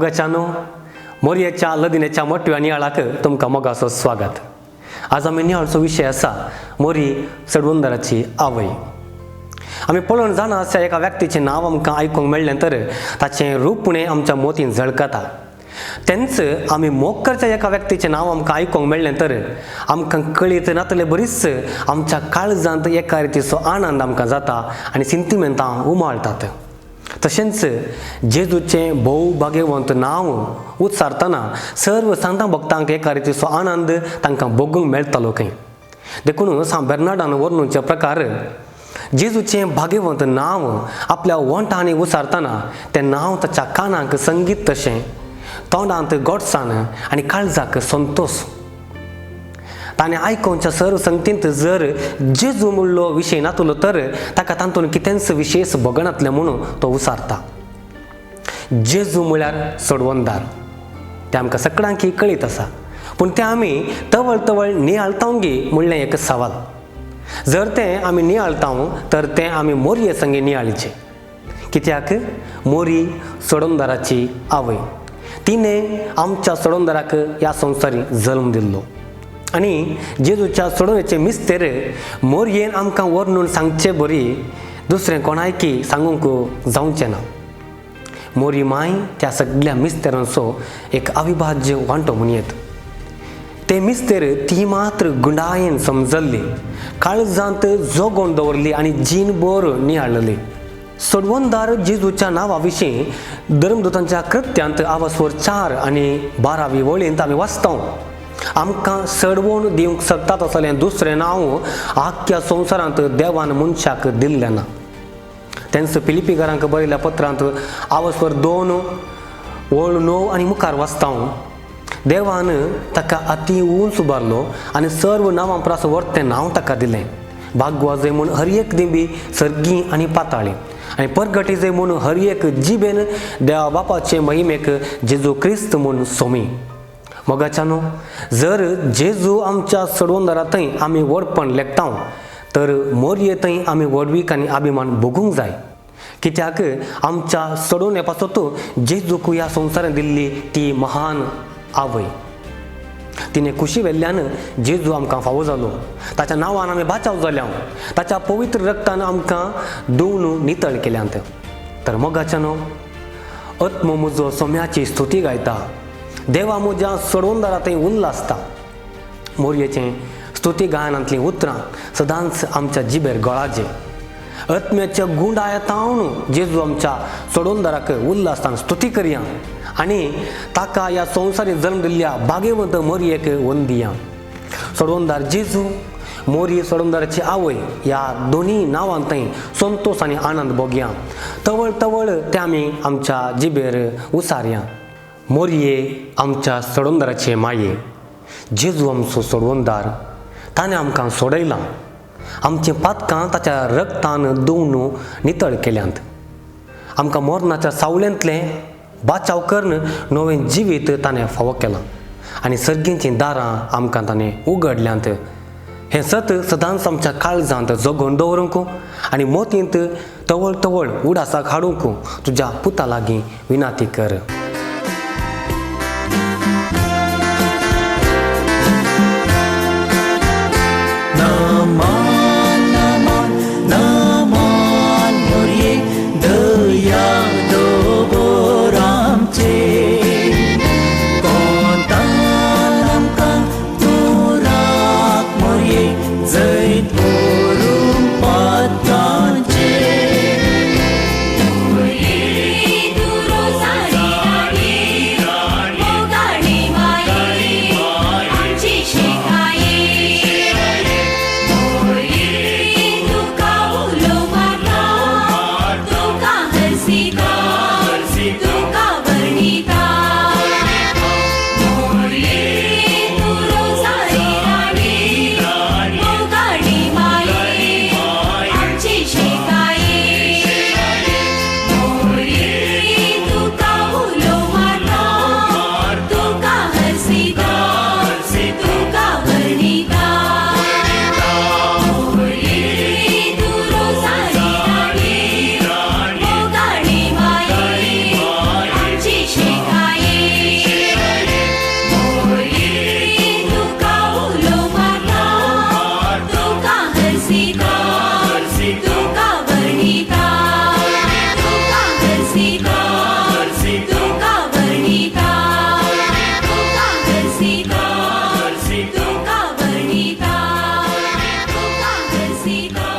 मोगाच्यानो मोरयेच्या लदिनेच्या मोटव्या नियाळाक तुमकां मोगाचो स्वागत. आज आमी नियाळचो विशय आसा मोरी चडवंदराची आवय. आमी पळोवन जाणा आसा एका व्यक्तीचें नांव आमकां आयकूंक मेळ्ळें तर ताचें रूप पुणें आमच्या मोतीन झळकता. तेंच आमी मोग करच्या एका व्यक्तीचें नांव आमकां आयकूंक मेळ्ळें तर आमकां कळीत नातले बरीच आमच्या काळजांत एका रितीचो आनंद आमकां जाता आनी सिंतिमेंतां उमाळटात. तशेंच जेजूचें भोव भाग्यवंत नांव उच्चारतना सर्व सांतां भक्तांक एका रितीचो आनंद तांकां भोगूंक मेळटालो खंय. देखून सांत बेर्नाडान वर्णूचे प्रकार जेजूचें भाग्यवंत नांव आपल्या वोंठांनी उच्चारतना तें नांव ताच्या कानाक संगीत तशें, तोंडांत गोडसाण आनी काळजाक संतोश. ताणें आयकोवच्या सर्व संगतींत जर जेजू म्हणलो विशय नातलो तर ताका तातूंत कितेंच विशेश भोगनातलें म्हणून तो उसारता. जेजू म्हळ्यार सोडवणदार, तें आमकां सगळ्यांक कळीत आसा, पूण तें आमी तवळ तवळ नियाळतावंगी म्हणलें एक सवाल. जर तें आमी नियाळताव तर तें आमी मोरये संगी नियाळचें. कित्याक मोरी सोडवणदाराची आवय, तिणें आमच्या सोडवणदाराक ह्या संवसारी जल्म दिल्लो आनी जेजूच्या सोडवणेचे मिस्तेर मोरयेन आमकां वर्णून सांगचे बरी दुसरें कोणायकी सांगूंक जावचें ना. मोरी माय त्या सगळ्या मिस्तेरांचो एक अविभाज्य वांटो म्हणयेत. ते मिस्तेर ती मात्र गुंडायेन समजल्ली, काळजांत जोगोवन दवरली आनी जीणभर नियाळली. सोडवणदार जेजूच्या नांवा विशीं धर्मदूतांच्या कृत्यांत आवासवर 4 आनी 12 वळींत आमी वाचता. आमकां सडवून दिवंक शकतात असलें दुसरें नांव आख्ख्या संवसारांत देवान मनशाक दिल्लें ना. तेंच फिलिपीकारांक बरयल्ल्या पत्रांत आवस्वर 2 ओळ 9 आनी मुखार वाचता. देवान ताका अती उंच उबारलो आनी सर्व नांवां परस वर्तें नांव ताका दिलें. भागवाजय म्हूण हर एक दिंबी सर्गी आनी पाताळी आनी परगटीजय म्हूण हर एक जिबेन देवा बापाचे महिमेक जेजू क्रिस्त म्हूण सोमी. मोगाच्यानो, जर जेजू आमच्या सोडवणदारा थंय आमी व्हडपण लेखता तर मोरये थंय आमी व्हडवीक आनी अभिमान भोगूंक जाय. कित्याक आमच्या सोडवणे पासत जेजूक ह्या संवसारांत दिल्ली ती महान आवय. तिणें खुशी वेल्ल्यान जेजू आमकां फावो जालो. ताच्या नांवान आमी बाचाव जाल्या, ताच्या पवित्र रक्तान आमकां धुवन नितळ केल्यांत. तर मोगाच्यानो, आत्मो म्हजो सोम्याची स्तुती गायता, देवा म्हज्या सोडवणदारा थंय उल्हासता. मोरयेचें स्तुती गायनांतलीं उतरां सदांच आमच्या जिबेर गळाचे. आत्म्याच्या गुंडायतावन जेजू आमच्या सोडवणदाराक उल्हासतान स्तुती करया आनी ताका ह्या संवसारी जल्म दिल्ल्या भाग्यवंत मोरयेक वंदिया. सोडवणदार जेजू, मोरी सोडवणदाराची आवय ह्या दोनी नांवांत थंय संतोश आनी आनंद भोगया. तवळ तवळ ते आमी आमच्या जिबेर उसारया. मोरये आमच्या सोडवणदाराचे माये, जेजू आमचो सोडवणदार, ताणें आमकां सोडयलां. आमचीं पातकां ताच्या रक्तान धुवन नितळ केल्यांत. आमकां मरणाच्या सावळेंतलें बाचाव करून नवें जिवीत ताणें फावो केलां आनी सर्गींचीं दारां आमकां ताणें उगडल्यांत. हें सत सदांच आमच्या काळजांत जगोवन दवरूंक आनी मोतींत तवळ तवळ उडासाक हाडूंक तुज्या पुता लागीं विनाती कर. मोगाणी सीता.